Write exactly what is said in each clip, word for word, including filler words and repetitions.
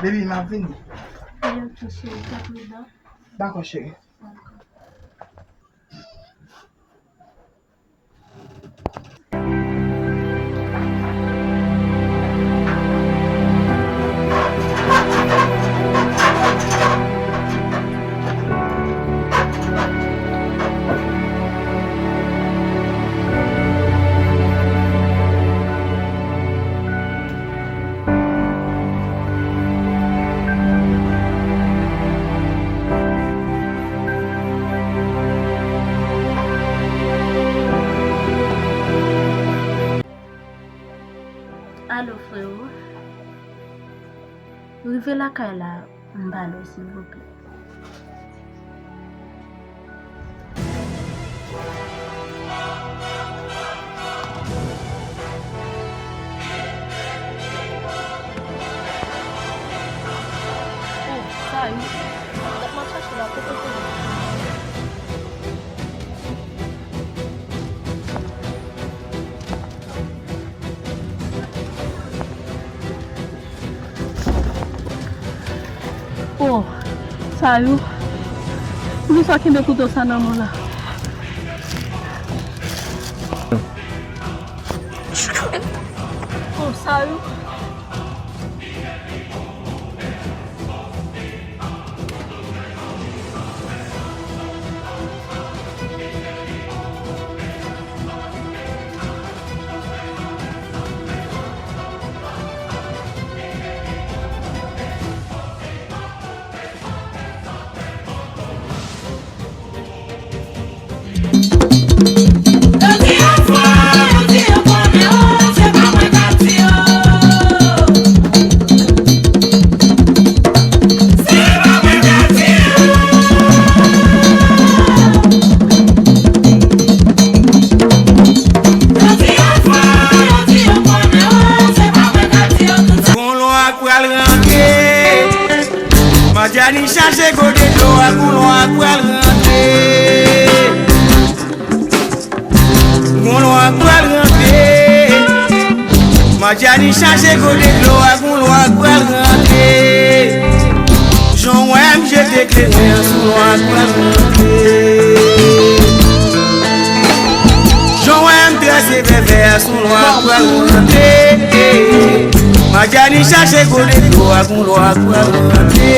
Baby, m ap vini. Wi, ok, cheri, fè pridan. Dakò, cheri. Alo, freo. Rive lakay la, m pale w, silvouplè. Oh, sa yo. Dat m ap chache la, kote w ye? Oh, sa yo. Poukisa w kenbe kouto sa nan men w la? Oh, sa yo. Gon lwa k pral rantre. Madjani chache gode dlo a, gon lwa k pral rantre. Gon lwa k pral rantre. Madjani chache gode dlo a, gon lwa k pral rantre. Jan w wè m jete kleren an, sou lwa k pral rantre. Jan w wè m trese vèvè a, sou lwa k pral rantre. Madjani chache gode dlo a, gon lwa k pral rantre.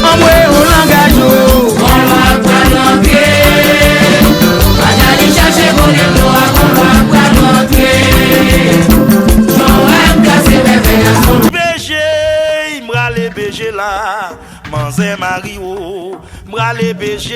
Anmwe, yon langaj ou. B G, m rale B G la. Manzè mari w. M prale B G.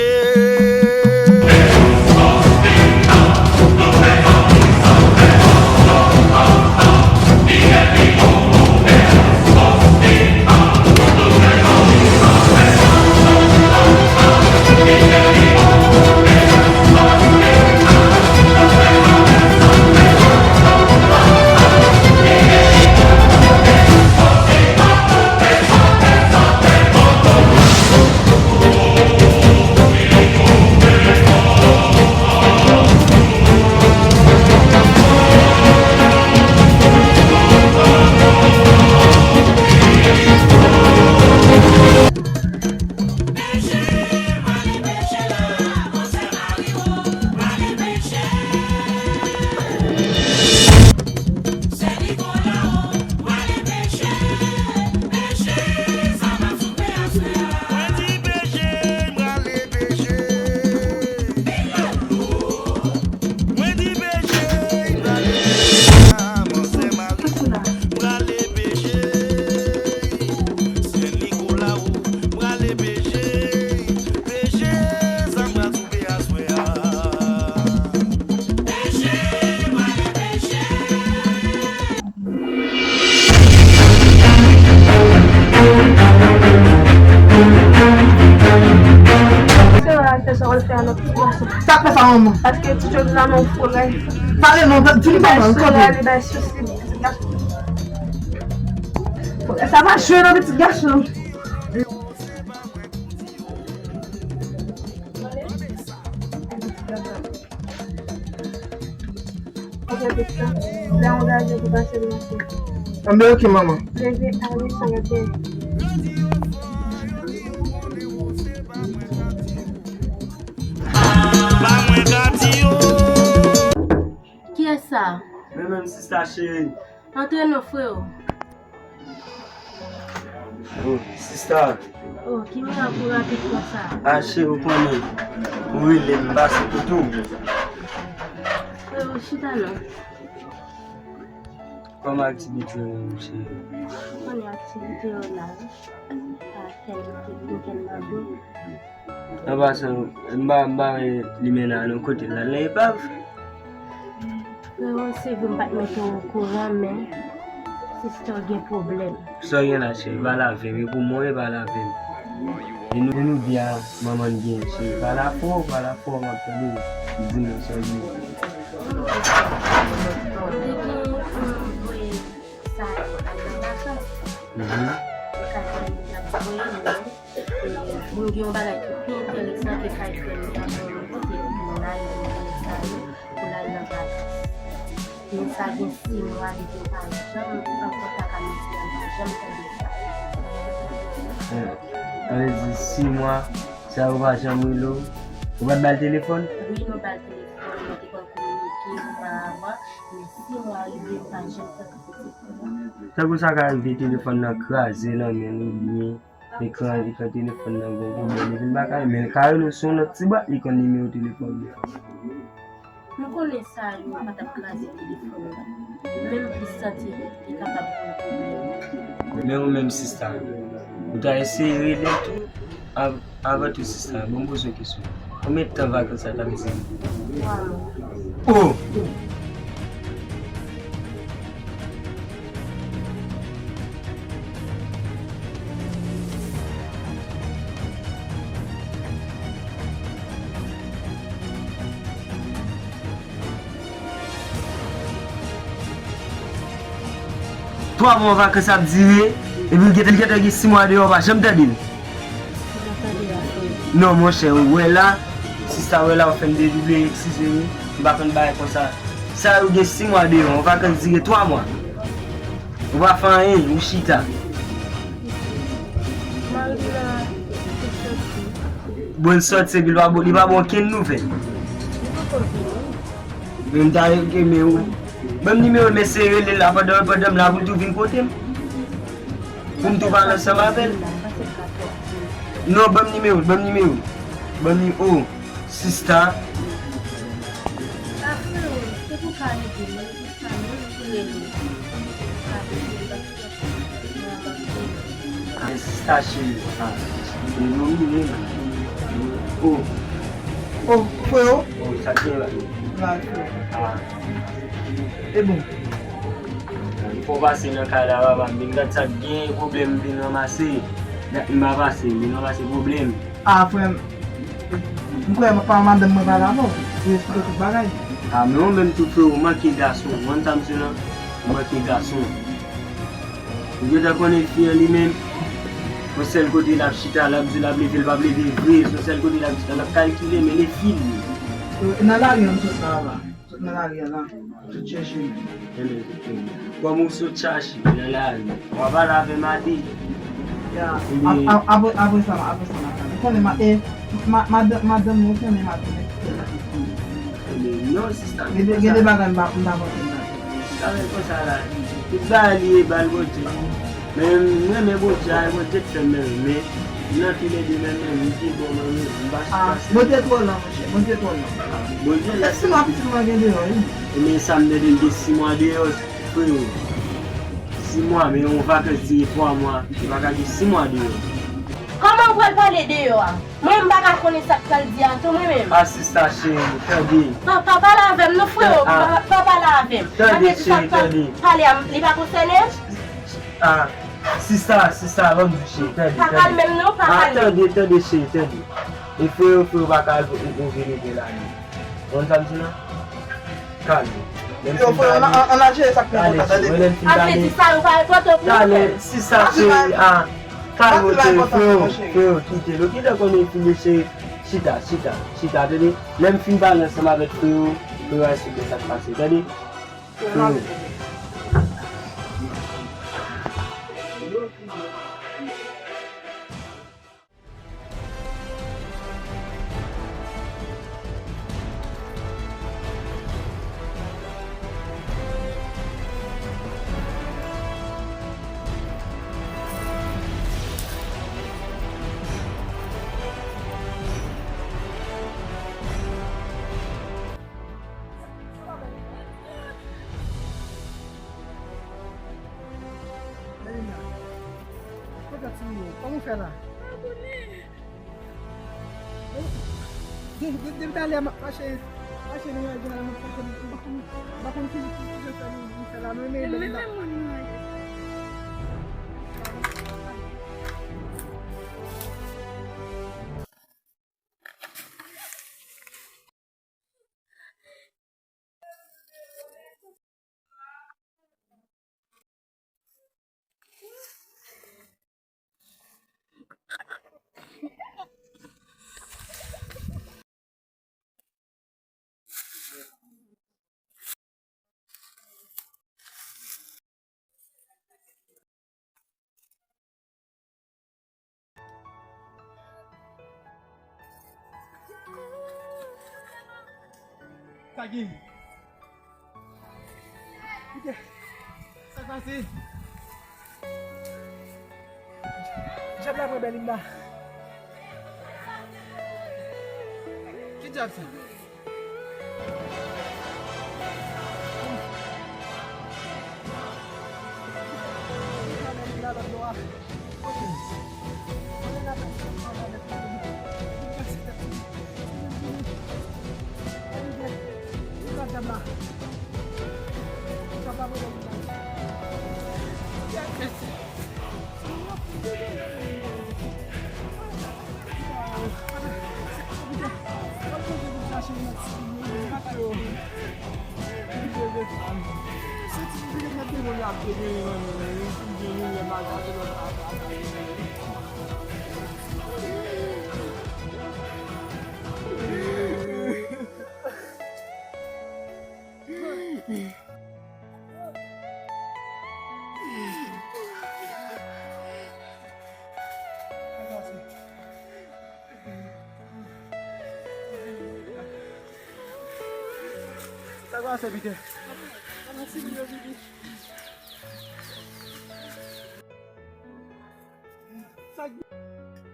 Mwen di B G, m prale B G. Mwen di B G, m prale B G. Manzè mari, m prale B G. Sen Nikola, m prale B G. B G, sa m pral soupe aswè a. Se la te sa w al fè a lòt ti gason. Sa k fè sa, manman? Paske ti jodi la non frè. Pale non, fini pale ankò. Li bay sousi ti gason. Sa va jwe nan pitit gason. Anben, ok, manman. Leve a wi, sa va byen. Kiyès sa? Mwen menm, sista cheri. Antre non, freo. Oh, sista. Oh, ki mirak ou rapid konsa? A, cheri, ou konnen. Ou rele m, m pase kote w. Freo, chita non. Kòman aktivite yo, cheri? Ou konnen aktivite yo la, wi. Pa fè nou tout weekend nan do. An pasan, m pa, m pa wè limena nan kote l la nan epav. Freo, se vre m pa t mete w okouran, men sista w gen pwoblèm. Sa w gen la, cheri, pale avè m, e pou mwen, pale avè m. E nou, e nou di a manman n gen, cheri, pale afò, pale afò, m ap tande, di mwen sa w gen. Te gen yon voye sa yo al nan vakans. Mhm. Yo ka di yo t ap voye nou. Pou m gen yon bagay ki pi enteresan ke kay frè m nan, pou m kite pou m al nan sa yo, pou l al nan vakans. Men sa gen sis mwa, li di pa janm an kontak ak mesye a, m pa janm tande sa. Sa vle di sis mwa, sa yo pa janm rele w? Ou pa t ba l telefòn? Wi, nou ba l telefòn, nou te konn kominike oparavan, men sis mwa rive, m pa janm tande telefòn. Tankou sa ka rive telefòn nan kraze nan men l oubyen Ekran, ekran telefòn nan gen pwoblèm, epi l pa ka, men l ka rele w sou yon lòt ti bwat, li konn nimewo telefòn li. M konnen sa yo pa t ap kraze telefòn nan. Menm plis santi li kapab gen pwoblèm. Men ou menm, sista, ou ta eseye rele l tou? Av-, avan tou, sista, ban m poze w kesyon. Konbyen tan vakans la t ap dire? Twa mwa. Oh! Twa mwa vakans ap dire, epi l gentan, l gentan gen sis mwa deyò, w pa janm tande l. Non, monchè, ou wè la, sista wè la, ou fè m dedouble, eskize wi, m pa konn bagay konsa. Sa yo gen sis mwa deyò, yon vakans dire twa mwa. Ou pa fè anyen, ou chita. Mari m nan, li soti. Bon, l soti, epi l pa bon, li pa bon okenn nouvèl. Li poko vini. Men m ta renmen ou ban m nimewo l, men se rele l la pandan, pandan m la pou l tou vin kote m. Pou m tou pale ansanm avè l. Non, ban m nimewo l, ban m nimewo l. Ban m ni-, oh, sista. Ah, freo, se pou ka ede mwen, sista, mwen pou rele. Sista cheri, ah, e nou menm. Oh. Oh, freo. Oh, sa k gen la? La, freo. Ah. E bon. Li fò pase nan kay la, papa, m vin gad sa k gen pwoblèm, m vin ranmase. Dat m pa pase, m vin ranmase pwoblèm. Ah, frè m. M kwè pa madanm mwen pale avè w. Li eksplike tout bagay. Ah, men ou menm tou, freo, ou manke gason. Ou konn sa m di w lan? Ou manke gason. Ou gentan konnen fi an li menm, yon sèl kote l ap chita, l ap di l ap leve, l p ap leve vre, se yon sèl kote l ap chita, l ap kalkile, men e fi l ye. Nan lari an m sot la, papa. Sot nan lari an la, sot chèche m. Enben, kòm ou sot chache nan lari, w a pale avè m a de. Ya, ap-, ap-, apre, apre sa, apre sa, m ap pale. Ou konnen ma-, e, ma-, madan-, madanm mwen, ou konnen madanm mwen ki fè la. Enben, non, sista, gen de, gen de bagay m pa, m pa panse m ta fè. Sa vle konsa la, tout bagay li ye ba l Bondye. Men m renmen Bondye, a Bondye k fè m renmen, men nan toulède menm, menm m pi bon, men m pa sipase. Bondye twò lan, monchè, Bondye twò lan. Bondye la. Sis mwa pitit mwen gen deyò, wi. Men sa m tande l gen sis mwa deyò, freo. Sis mwa, men yon vakans dire twa mwa, li pa ka gen sis mwa deyò. Kòman w pral pale deyò a? Mwen, m pa ka konnen sa k pral di a tou, mwen menm. A, sista cheri, tande. Pa, pa pale avè m non, freo. Ah. Pa, pa pale avè m. Tande, cheri, tande. Pale a m, li pa konsène m? Ah, sista, sista, ban m di w, cheri, tande, tande. Pa pale menm non, pa pale. Ah, tande, tande, cheri, tande. E freo, freo pa ka al pou, pou, pou vini de la, non. Ou konn sa m di la? Kalme. Yo, freo, ann, ann, ann al jere sa k pi enpòtan, tande. Tande, cheri, lè m fin pale. Ap vle di sa yo pa enpòtan pou ou? Tande, sista cheri, ah, kalme w, cheri, freo, freo, kite l. Ou gentan konnen fi m ye, cheri. Chita, chita, chita, tande. Lè m fin pale ansanm avèk freo, freo a esplike sa k pase, tande. Freo. Melinda, kote w ye? Kòman w fè la? De-, de-, depi talè m ap mache, mache nan rèl la, m ap mache, m pa konn, m pa konn ki, ki, ki jan fè m, m fè la, non, men Melinda. Sa gen? Kite. Sa k pase? Dyab la pran Belinda. Ki dyab sa? Sa k pase, Pitè?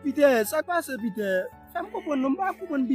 Pitè, sa k pase, Pitè? Fè m konprann non, m pa konprann.